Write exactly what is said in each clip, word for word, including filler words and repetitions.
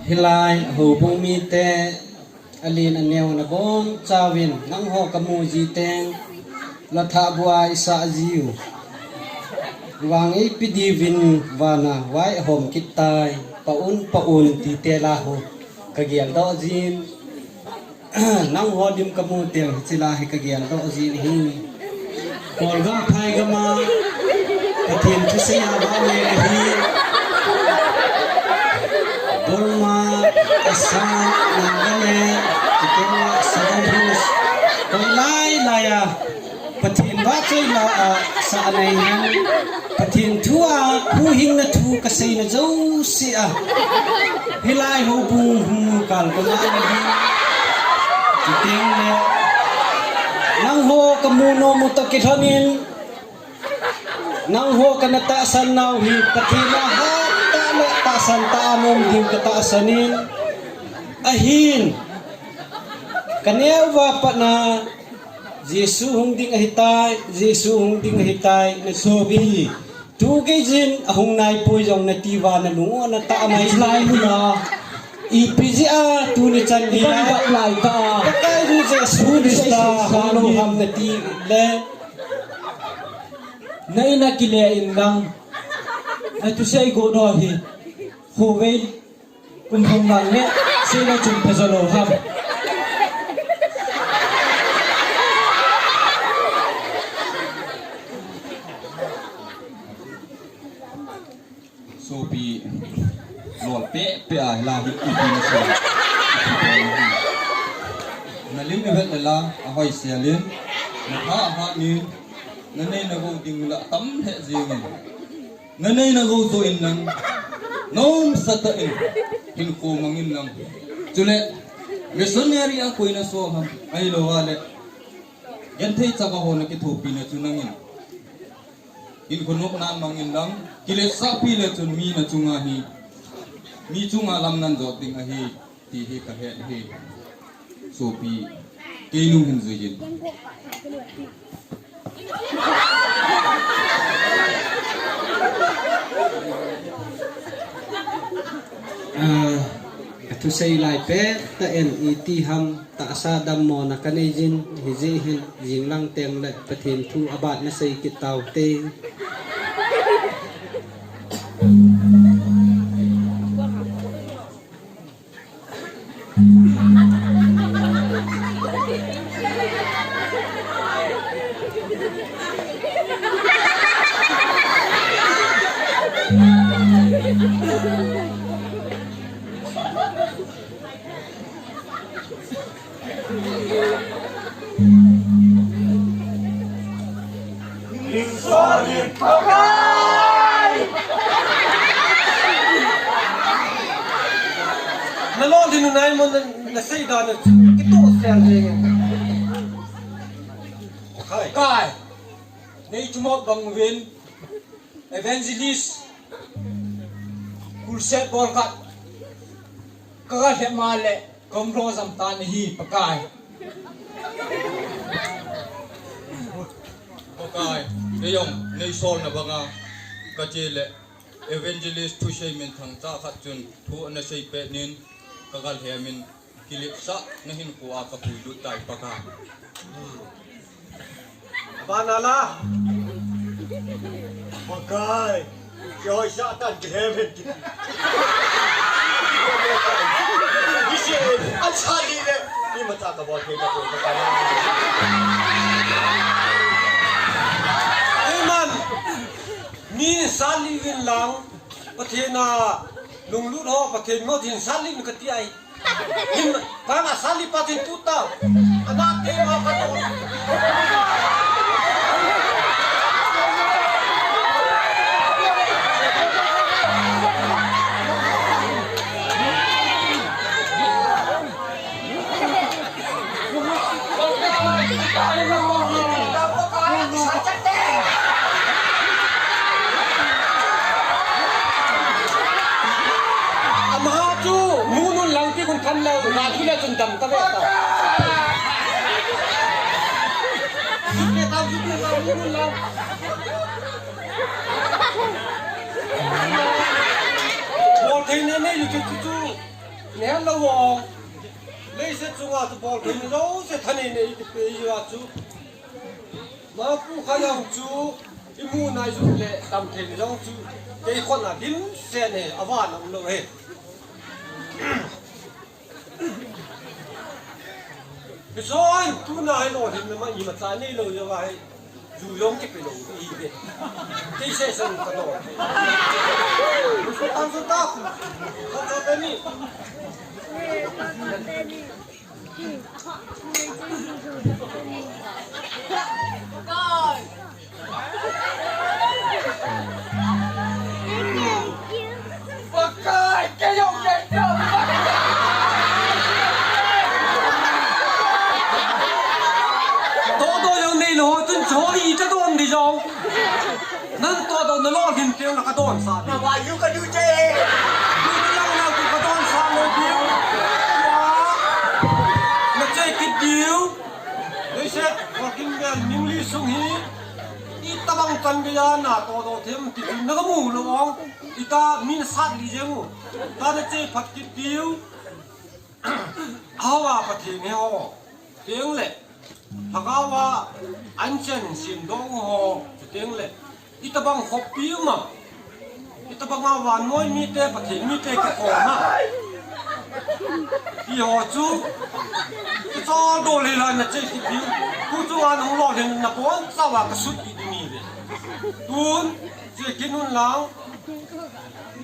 Hilai houbung mite, alen aneo nabonchauvin, nangho kamu jiteng, lathah bua isah jiu. Vang eipe diuvin vana vai ahom kit tai, pah un, pah un, tite la ho kageldoh jin. Nangho lim kamu teng hiche la hi kageldoh jin ahi. Kolgam phaigam a Pathen thusei a vale kahi. Burma, Assam, Nagaland, Tripura, Southern Hills, koi lai lai a Pathen vahchoila a sa anei hen. Pathen thu a, huhhingna thu kaseina jouse a, hilai houbung hung kalkou na ahi. Chuteng le, nangho kamu nom u toh kilhonin, nangho kana tahsan nau hi, Pathen a hattah le tahsan tah a nom ding katahsan in, ahin, kaneo uva patna, Jesu hung ding ahitai, Jesu hung ding ahitai, na sopi. Tu gei jin ahung naipoi jong nati uva nalung u ana tah mai. Hilai muna ipi jeh a tuni chan gei a, ipi jeh a Pakai nu Jesu Christa hung lou ham nati le, na in a kile in lang, na thusei got ho hi, khovei kum thum lang le, seina chun pha jo lou ham. Sopi, lol peh peh a, hilai hi ipi na sei. Na lim ivet le la, ahoi sel in, na tha ahat in, na nei na gou ding la tam lheh jeng in. Na nei na gou joh in lang, nomsa tah in, hinkho mang in lang. Chule, missionary a koi na so ham, ahilou le, genthei chapa ho na kithopi na chu nang in. Hinkho nopna mang in lang, kiletsah pi le chun mi na chunga hi, mi chunga lam nan jot ding ahi, ti hi ka het hi. Sopi, kei nung hin jui in. Ah, ka thusei lai pet tah in iti ham tahsa dammona ka nei jin, hijeh hin jing lang teng le Pathen thu abat na sei kit tau te. Nalolhin u nai mo, na, nasei dan u kitoh sel jeng e. Kai. Kai. Nei chumot bang uvin. Evangelist, crusade bol khat ka ga lhep ma le, ka umlhon jam tan ahi Pakai. Pakai, kei jong nei solna banga ka che le, evangelist thusei minthang cha khat chun thu ana sei pet in ka ga lhem in, kiletsah na hinkho a ka puilut tai Pakai. Bana la. Pakai. Kihoi sah tan kihem hen kiti. Hise, an sali le. Imacha ka bol thei tapoi Pakai. Amen. Mi sali vin lang. Pathen a lunglut ho, Pathen mo din sali kati ai. Hin, kana sali pa tin tu ta. Ana te ma ka to. Amaha chu, mu nun lang ti kun khan lo, na thu le chun dam ta ve ta. Zut le ta, zut le ta, mu nun lang. Bol thei na nei, chu, chu, chu. Neh lou o. Leiset chunga chu bol thei jouse thaneina eipeh uva chu. Mapu kha jong chu imu nai jong le dam thei jong chu. Kei khut a dimset e, avan a um lou e. Hichun tuna hi lolhinna imacha neilou jeh uva hi. Ju jong kipe lou ding ahi ve. Kei seh seh ka lou. Sota, sota. Sota ni. Pakai, kei jong kei jong. Dohdoh jong neilou, chun choi ta don di jong. Nang tohdoh na lolhin teng le ka donsah ding. Mama, you can do it. You can do it, ka donsah lou ding. Wa. Na che kit diu. Leiset, working well, English sung hi. Itobang chan geiya natohdoh them ti chu na ka mu lou ong. Ita min sat li jeng u. Ta na che phat kit diu. Ahoa Pathen he ho. Teng le. Lhagaova an chen sim dong ho. Teng le. Itobang khopi uma. Itobang a vannoi mite Pathen mite kikhom a. Ti ho chu. Kichol dol hel a na che kit diu. Tu chu an hung lolhin na bonchauva ka sut kit ding ahi ve. Tun. Che kit un lang.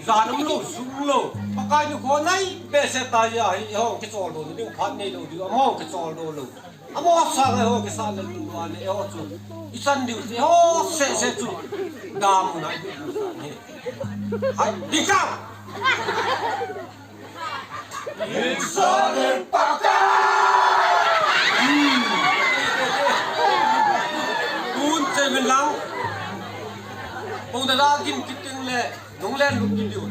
Jan umlou, sum lou. Pakai nikho nai behseh ta ahi, eiho kicholdo ding phat neilou diu, amaho kicholdo lou. Amaho sang eiho kisah le tu a le eiho chu. Ichan diu chu, eiho seh seh chu. Dam nai diu chu sa ni. Hai, ding kang. Insan pakai. Hmm. Tun che min lang. Pung da la gin kit teng le. Nung len lung kit diu.